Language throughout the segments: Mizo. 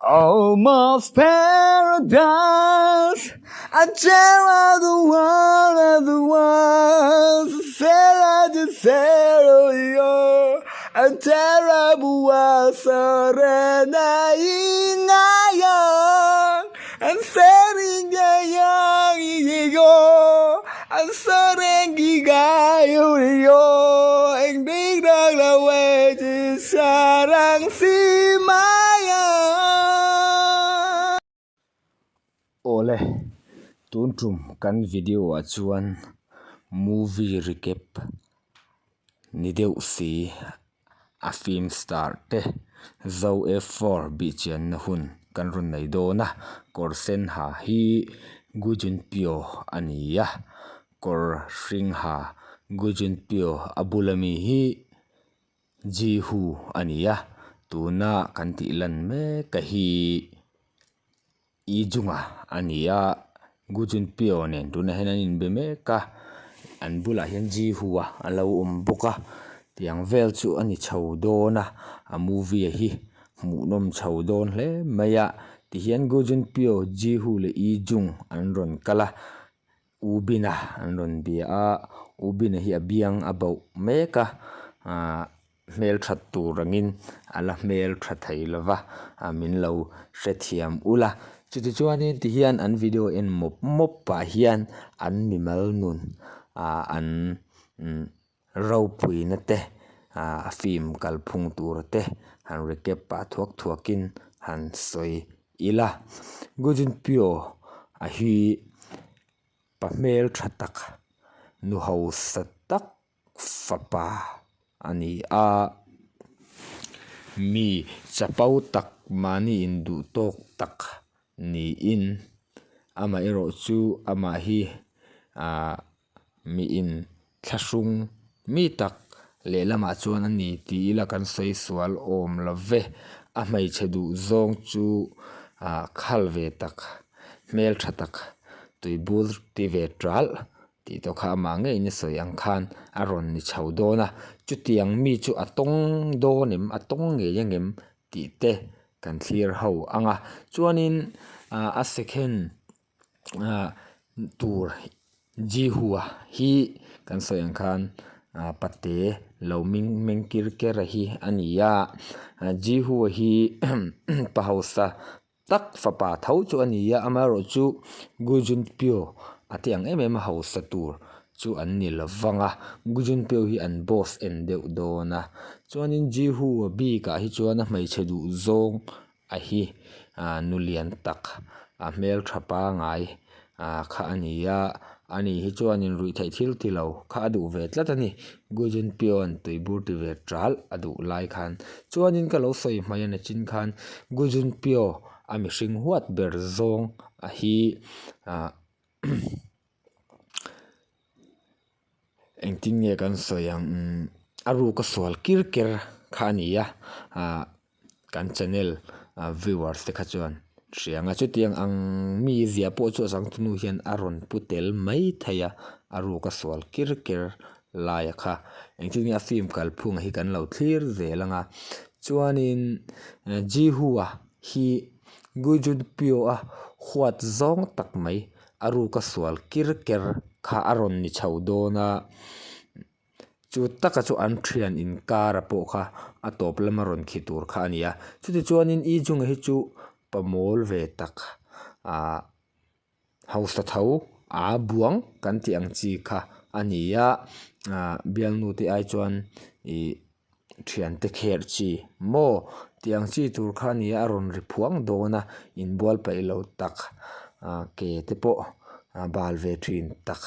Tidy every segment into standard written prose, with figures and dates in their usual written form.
Almost paradise I tell all the world of the world 忘れないなよ Awle, tun tum kan video ah chuan movie recap ni deuh si a film star te Zo F four bihchianna hun kan rawn nei dawn a, kawr sen ha hi Gujunpio a ni a, kawr hring ha Gujunpio a bula mi hi Jihu a ni a, tuna kan tih lan mek a hi. I Junga a ni a, Gu Junpyo nen tunah hian an inbe mek a, an bulah hian Ji Hua a lo awm bawk a, tiang vel chu a ni chho dawn a, a movie hi hmuhnawm chho dawn hle mai a, tihian Gu Junpyo, Ji Hu leh I Jung an rawn kal a, U Bina an rawn bia a, U Bina hi a biang a bauh mek a, ahh hmelthat tur angin a la hmeltha thei lo va, min lo hrethiam ula. Chutichuanin tihian an video en mawp mawp pah hian an mimal nun ah an ropuina te ah film kalphung tur te han recap pah thuak thuakin han sawi ila. Gujunpio a hi pa hmeltha tak nu hausa tak fapa a ni a, mi chapo tak mahni induh tawk tak niin amaherawh chu amah hi ahh miin thlahrung mi tak lehlamah chuan a ni tih ila kan sawi sual awm lo ve, a hmeichhe duh zawng chu ahh khal ve tak hmeltha tak tuibur ti ve ṭalh. Tih tawh kha amah ngeiin a sawi ang khan a rawn ni chho dawn a, chutiang mi chu a tawng dawn em, a tawng ngei ang em tih te kan thlir ho ang a. Chuanin ah a second ah tur Jihua hi kan sawi ang khan ah pate lo ming meng kir ker a hi a ni a, Jihua hi pa hausa tak fapa tho chu a ni a, amaherawhchu Gu Junpyo a ti ang em em a hausa tur chu an ni lo vang a, Gu Junpyo hi an boss en deuh dawn a, chuanin Jihu a bikah hi chuan a hmeichhe duh zawng a hi ah nu lian tak a hmeltha pangai ah kha a ni a, ani hi chuanin ruih theih thil ti lo kha a duh ve tlat a ni, Gu Junpyo an tuibur ti ve ṭal a duh lai khan chuanin ka lo sawi hmai a nachin khan Gu Junpyo a mihring huat ber zawng a hi ah Engtin nge kan sawi ang umm a ruk a sual kir ker kha a ni a ah kan channel ah viewers te kha chuan hria ang a chutiang ang mi zia pawh chu a changtunu hian a rawn pu tel mai thei a a ruk a sual kir ker lai a kha engtin nge a film kalphung hi kan lo thlir zel ang a chuanin Jihua hi Gujunpio-a huat zawng tak mai. A ruka sual kir ker kha a rawn ni chho dawn a, chu taka chu an thian inkara pawh kha a tawp lama rawn khi tur kha a ni a. Chutichuanin I Junga hi chu pa mawl ve tak ah hausa tho aa buang kan tih ang chi kha a ni a, ah bialnu te ai chuan ih Thiante kherh chi maw tiang chi tur kha a nia a rawn ri phuang dawn a inbual paih lo tak ah ke te pawh a bal ve thin tak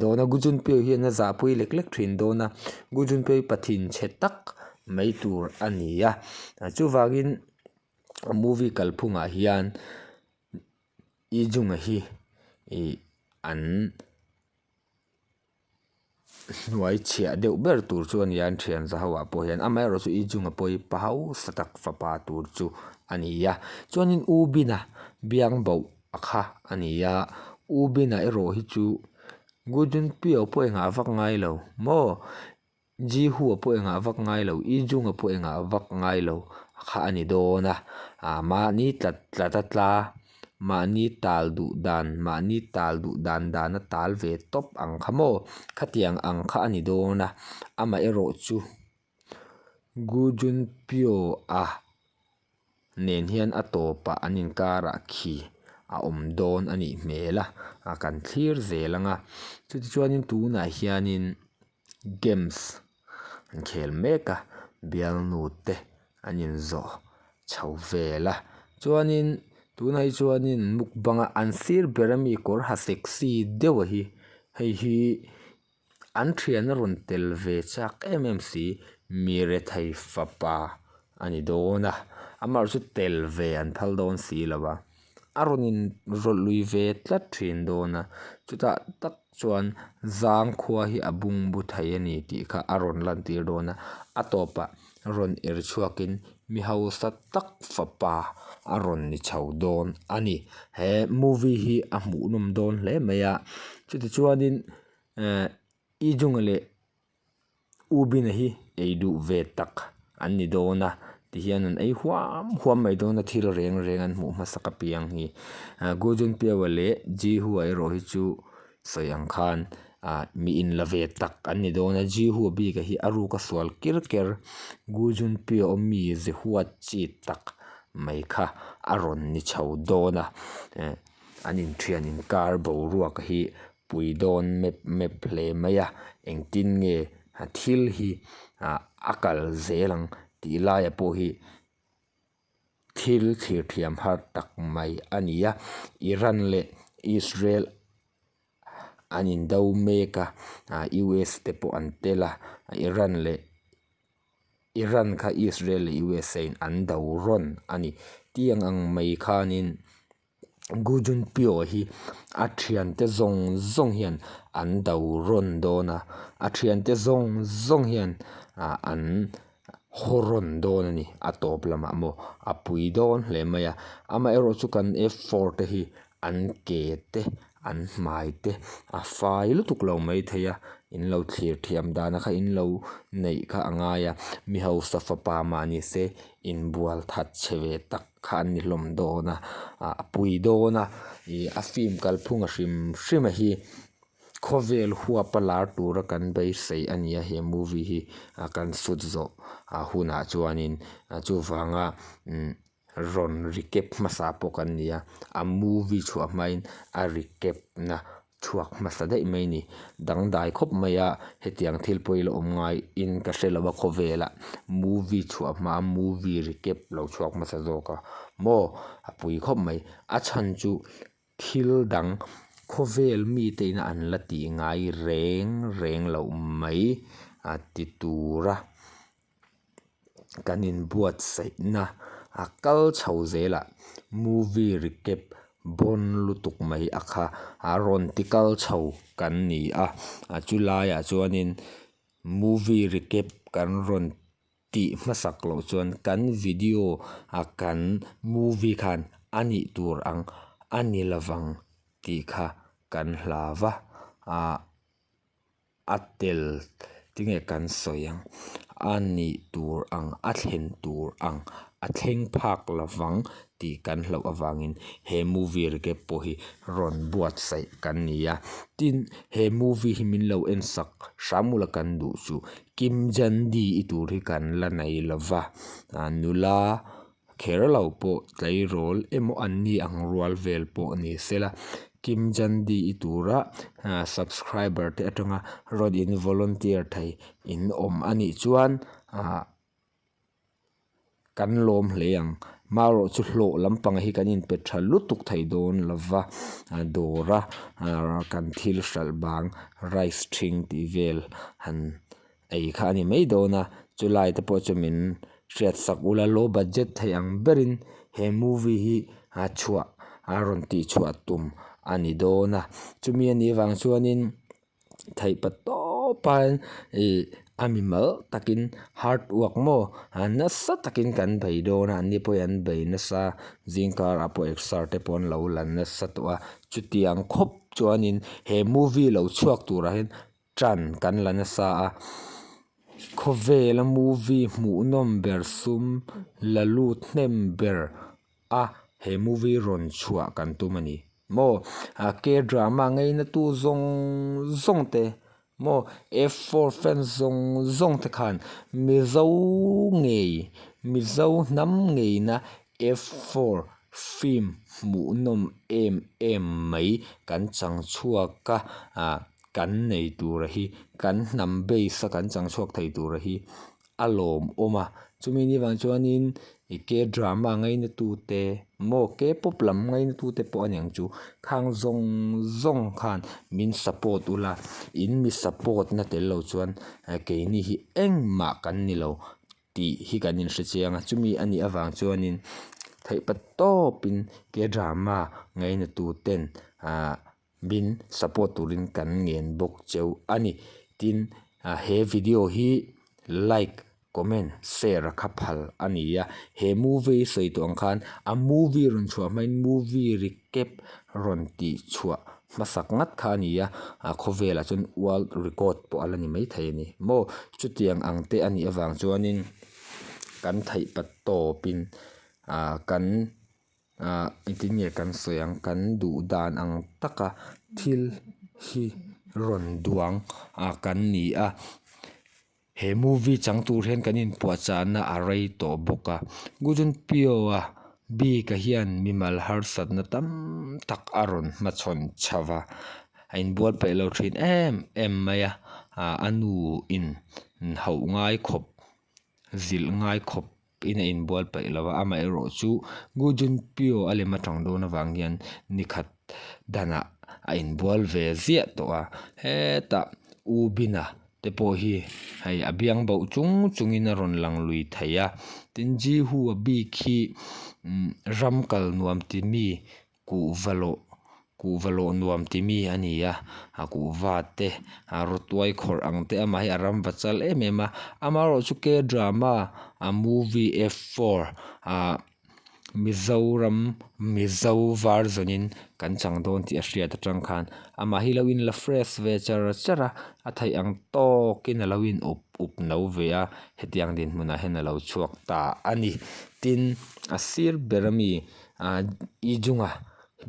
dawn a Gujunpio hian a zahpui lek lek thin dawn a Gujunpio hi pathin chhe tak mai tur a ni a chuvangin movie kalphungah hian I Junga hi ih an. Hnuai chhiah deuh ber tur chu a ni a an thian za ho ah pawh hian amaherawh chu i chunga pawh hi pa hausa tak fapa tur chu a ni a chuanin u bina biang bauh a kha a ni a u bina erawh hi chu gudunpio pawh engah vak ngai lo maw Jihu-a pawh engah vak ngai lo, I Jung-a pawh engah vak ngai lo kha a ni dawn a. Ah mahni tlat tlat a tla mahni tal duh dan mahni tal duh dan dan a tal ve tawp ang kha maw khatiang ang kha a ni dawn a amaherawh chu Gu Junpyo a nen hian a tawpah an inkarah khi a awm dawn a nih hmel a, a kan thlir zel ang a. Chutichuanin tunah hianin games an khel mek a, bialnu te an inzawh chho vel a. Chuanin tunah hi chuanin mukbang a an sir ber ami kawr ha sexy deuh a hi hei hi. An thian a rawn tel ve chak em em si, mi rethei fapa a ni dawn a, amaherawhchu tel ve an phal dawn si lo a, a rawn in rawlh lui ve tlat thin dawn a, chutah tak chuan zangkhua hi a bungbu thei a ni tih kha a rawn lantir dawn a, a tawpah rawn er chhuakin mi hausa tak fapa a rawn ni chho dawn a ni. He movie hi a hmuhnawm dawn hle mai a, chutichuanin. Eh i Junga leh U Bina hi ei duh ve tak an ni dawn a tihian an ei huam huam mai dawn a thil reng reng an hmuh hmasak apiang hi. Gu Junpyewa leh Ji Hua erawh hi chu sawi ang khan ah mi inla ve tak an ni dawn a Ji Hua bik a hi a ruk a sual kir ker Gu Junpyewa awm mi ze huat chi tak mai kha a rawn ni chho dawn a eh an inthian inkar boruak hi pui dawn mep mep hle mai a engtin nge thil hi ah a kal zel ang tih laiah pawh hi thil thlir thiam har tak mai a ni a Iran leh Israel an indo mek a ah U S te pawh an tel a Iran leh Iran kha Israel leh U S a in an do rawn a ni tiang ang mai khanin. Gu Junpyo hi a thiante zawng zawng hian an do rawn dawn a, a thiante zawng zawng hian ah an haw rawn dawn a ni a tawp lamah maw a pui dawn hle mai a amaherawh chu kan F four te hi an ke te an hmai te a fai lutuk lo maithei a in lo thlir thiam dana kha in lo neih kha a ngai a mi hausa fapa mah ni se inbual that chhe ve tak. kha an ni hlawm dawn a ah a pui dawn a ih a film kalphung a hrim hrim a hi khawvel huap a lar tura kan beisei a ni a he movie hi ah kan shoot zawh ah hunah chuanin chuvanga umm rawn recap hmasa pawh kan ni a a movie chhuah hmain a recap na chhuak hmasa daih mai a ni. Dangdai khawp mai a, hetiang thil pawh hi la awm ngai in ka hre lo a khawvelah movie chhuah hma a movie recap lo chhuak hmasa zawk a maw a pui khawp mai. A chhan chu thil dang khawvel mite ina an la tih ngai reng reng loh mai a ti tura. Kan inbuatsaihna a kal chho zel a, movie recap bawn lutuk mai a kha a rawn ti kal chho kan ni a, a chu laiah chuanin movie recap kan rawn tih hmasak loh chuan kan video a kan movie khan a nih tur ang a ni lovang tih kha kan hlau va ah. A tel tinge kan sawi ang a nih tur ang a thlen tur ang a thleng phak lovang tih kan hlauh avangin he movie recap pawh hi rawn buatsaih kan ni a tin he movie hi min lo en sak hram ula kan duh chu Kim Jandi i tur hi kan la nei lova nula Kher lo pawh tleirawl emaw an ni ang rual vel pawh ni sela, Kim Jandi i tura subscriber te atanga rawn in volunteer thei in awm a nih chuan ah kan lawm hle ang. Marawh chu hlawh lampang hi kan inpe tha lutuk thei dawn lova, dawra kan thil hralh bang rice ṭhing tih vel han ei kha a ni mai dawn a chulai te pawh chu min hriat sak ula low budget thei ang berin he movie hi a chhuah a rawn tih chhuah tum a ni dawn a chumi a nih vang chuanin theih pa tawp a ih a mi mal takin hard work maw nasa takin kan bei dawn a an ni pawhin an bei nasa zing karah pawh exer te pawh an lo la nasa tawh a chutiang khawp chuanin he movie lo chhuak turah hian Ṭan kan la nasa a, khawvela movie hmuhnawm ber sum la lut hnem ber. a he movie rawn chhuah kan tum a ni maw K-drama ngaina tu zawng zawng te maw F four fans zawng zawng te khan Mizo ngei Mizo hnam ngeina F four film hmuhnawm em em mai kan chang chhuak a ah kan nei tura hi kan hnam base a kan chang chhuak thei tura hi a lawmawm a chumi ni vang chuanin ih K drama ngaina tute maw K pop lam ngaina tute pawh a ni ang chu khang zawng zawng khan min support ula in mi support na tel lo chuan keini hi engmah kan ni lo tih hi kan inhre chiang a chumi a nih avang chuanin theihpa tawpin K drama ngaina tuten ah min support turin kan ngen bawk cheu a ni. Tin, he video hi like, comment, share a kha phal a ni a. He movie sawi tawh ang khan a movie rawn chhuah hmain movie recap rawn tih chhuah hmasak ngat kha a ni a, a khawvelah chuan world record pawh a la ni maithei a ni maw. Chutiang ang te a nih avang chuanin kan theih pat tawpin ah kan. Ahh engtin nge kan sawi ang kan duh dan ang taka thil hi rawn duang ah kan ni a he movie chang tur hian kan inpuahchahna a rei tawh bawk a Gujunpio a bik ah hian mimal harsatna tam tak a rawn hmachhawn chho va a inbual peih lo thin em em mai a ah a nu in hauh ngai khawp zilh ngai khawp in a inbual paih lo a, amaherawh chu Gu Junpyo a lem atang dawn avang hian nikhat danah a inbual ve ziah tawh a, hetah U Bina te pawh hi hei a biang bauh chung chungin a rawn lang lui thei a, tin Ji Hu a bik hi ram kal nuam ti mi Kuhva lawh kuhva lawh nuam ti mi a ni a, a kuhva te a rawtuai khawrh ang te amah hi a ram va chal em em a, amaherawhchu K drama a movie F four ah Mizoram Mizo version in kan chang dawn tih a hriat atang khan amah hi lo in la fresh ve char char a, a theih ang tawkin a lo in up up no ve a, hetiang dinhmunah hian a lo chhuak ta a ni. Tin, a sir ber ami. Ah i junga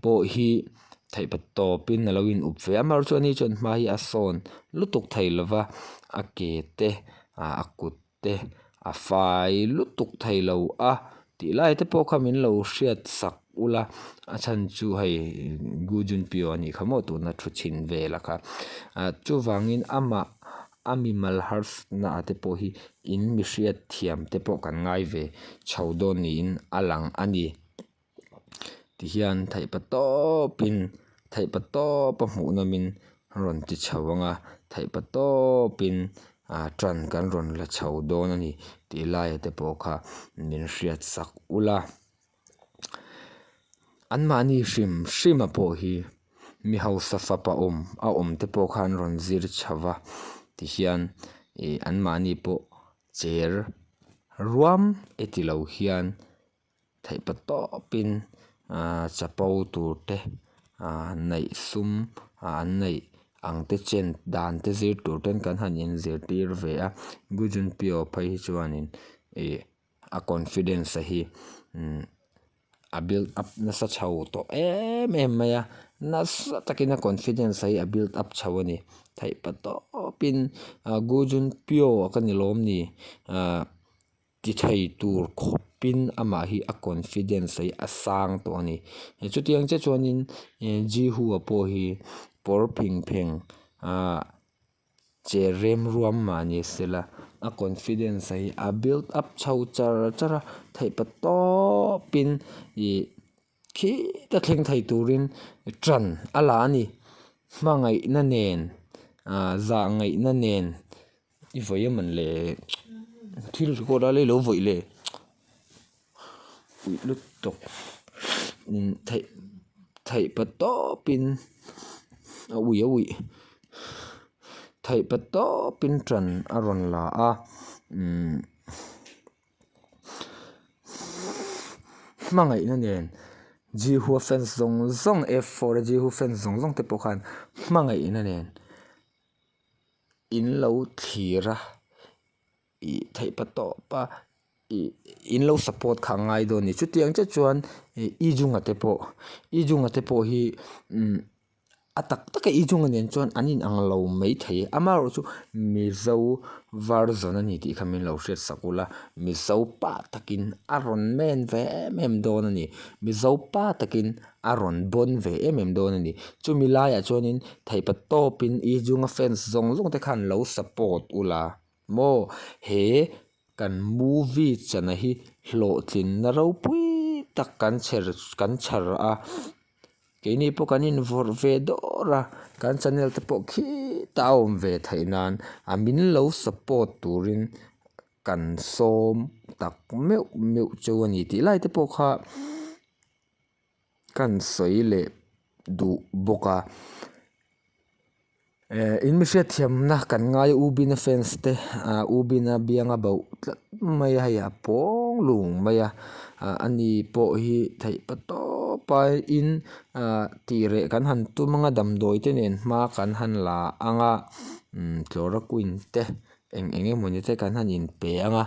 pawh hi theihpa tawpin a lo in up ve a amaherawhchu ani chuan hma hi a sawn lutuk thei lova a ke te ah a kut te a fai lutuk thei lo a tih lai te pawh kha min lo hriat sak ula a chhan chu hei Gujunpio a nih kha maw tuna thu chhin vel a kha ah chuvangin amah a mimal harsatna ah te pawh hi in mi hriat thiam te pawh kan ngai ve chho dawn niin a lang a ni. Tihian theihpa tawpin theihpa tawpa hmuh nawmin rawn ti chho ang a, theihpa tawpin ah tan kan rawn la chho dawn a ni tih laia te pawh kha min hriat sak ula. Anmahni hrim hrima pawh hi mi hausa fapa awm a awm te pawh khan rawn zir chho va tihian ih anmahni pawh cher ruam e ti lo hian theihpa tawpin ahh chapo tur te ahh neih sum ah an neih ang te chen dan te zir tur ten kan han inzirtir ve a Gujunpio phei hi chuanin ih. a confidence a hi a build up nasa chho tawh em em mai a nasa takin a confidence a hi a build up chho a ni theih pa tawpin ah Gujun Pio a ka ni lawm ni ah ti thei tur khawpin amah hi a confidence a hi a sang tawh a ni chutiang chiah chuanin Jihu a pawh hi pawr phing pheng ah. Che rem ruam mah ni sela a confidence hi a build up chho char char a theih pa tawpin ih khita thleng thei turin ṭan a la a ni hmangaihna nen ah zahngaihna nen i vawi a mawn le thil record a lei lo vawih le uih lutuk theih theih pa tawpin a ui a uih theih pa tawpin ṭan a rawn la a umm hmangaihna nen Jehu fans zawng zawng F four a Jehu fans zawng zawng te pawh khan hmangaihna nen in lo thlir a ih theih pa tawp a. Ih in lo support kha a ngai dawn a ni. Chutiang chiah chuan ih i zunga te pawh i zunga te pawh hi umm a tak tak a i zunga nen chuan an in ang lo maithei a amaherawh chu mizo version a ni tih kha min lo hriat sak ula mizo pa takin a rawn men ve em em dawn a ni mizo pa takin a rawn bawn ve em em dawn a ni. Chumi laiah chuanin theihpa tawpin i zunga fans zawng zawng te khan lo support ula. Maw he kan movie chana hi hlawhtlinna ropui tak kan chher kan chhar a, keini pawh kan invawrh ve dawr a, kan channel te pawh khitah a awm ve theih nan a min lo support turin kan sawm tak meuh meuh cheu a ni tih lai te pawh kha kan sawi leh duh bawk a. Eh in mi hriatthiamna kan ngai a U Bina fans te ah U Bina bianga bauh tlat mai a hei a pawng lung mai a ah ani pawh hi theih pa tawp a in ah tih reh kan han tum anga damdawi te nen hma kan han la anga umm chloroquine te eng eng emawni te kan han inpe anga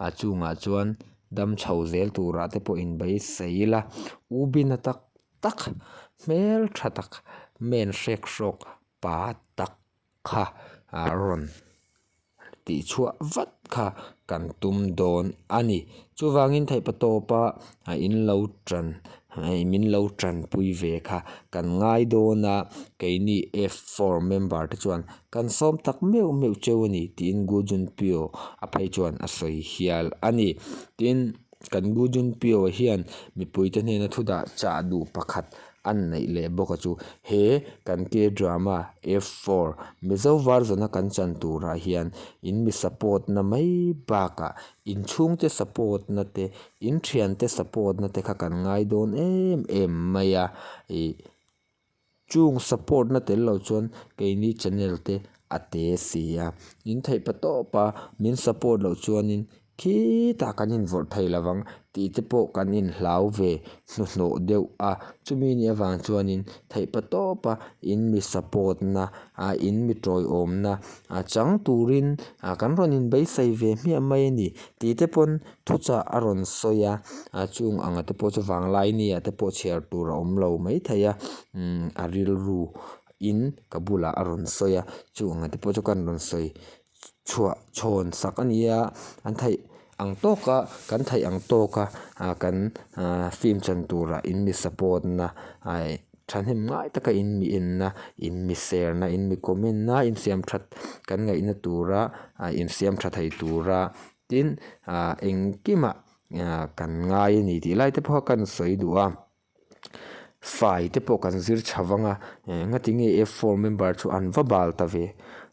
a chungah chuan dam chho zel turah te pawh inbeisei ila U Bina tak tak hmel tha tak men hrek hrawk pa tak kha a rawn tih chhuah vat kha kan tum dawn a ni. Chuvangin theihpa tawpa a in lo tan min lo tanpui ve kha kan ngai dawn a, keini F four member te chuan kan sawm tak meuh meuh cheu a ni tiin Gu Junpyo a phei chuan a sawi hial a ni. Tin. Kan Gu Junpyo hian mipuite hnena thu dah chah duh pakhat a neih leh bawk a chu. He kan K-drama F4 Mizo version a kan chan turah hian in mi support na mai bakah in chhungte support na te, in thiante support na te kha kan ngai dawn em em mai a. Ih Chung support na tel lo chuan keini channel te a te si a, in theih pa tawp a, min support loh chuanin khitah kan invawrh thei lo vang tih te pawh kan inhlau ve hnuhnawh deuh a, chumi nih avang chuanin theih pa tawp a in mi support na a in mi tawiawmna a chang turin ah kan rawn inbeisei ve hmiah mai a ni tih te pawn Thuchah a rawn sawi a, a chung anga te pawh chu vanglai nia te pawh chhiar tur a awm lo maithei a, umm a rilru in ka bulah a rawn sawi a, chung anga te pawh chu kan rawn sawi chhuah chhawn sak a ni a, an theih ang tawk a kan theih ang tawk a ah kan ah film chan turah in mi support na aih thahnem ngai taka in mi enna in mi share na in mi comment na insiam that kan ngaihna tura ah insiam tha thei tura. Tin, ah engkimah ah kan ngai a ni tih lai te pawh kha kan sawi duh a, fai te pawh kan zir chho vang a, engati nge F four member chu an va bal ta ve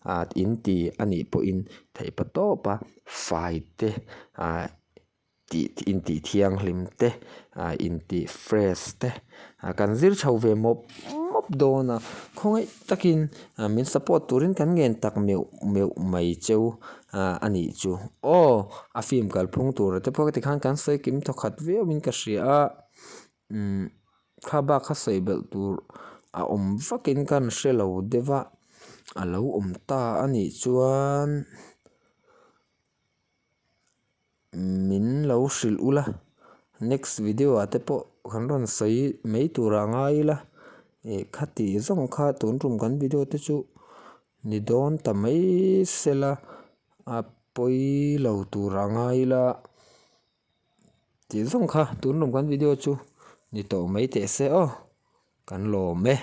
ah in ti a nih pawhin theih pa tawp a fai te ah tih intih thianghlim te ah intih fresh te ah kan zir chho ve mawp mawp dawn a, khawngaih takin ah min support turin kan ngen tak meuh meuh mai cheu ah a nih chu aw a film kalphung tur te pawh tikhan kan sawi kim thawkhat viau in ka hria a umm kha bak kha sawi belh tur a awm vakin ka han hre lo deuh a a lo awm ta a nih chuan. Min lo hrilh ula next video ah te pawh kan rawn sawi mai turah ngai ila ih khati zawng kha tun tum kan video te chu ni dawn ta mai sela a pawi lo turah ngai ila tih zawng kha tun tum kan video chu ni tawh mai teh se aw kan lawm e.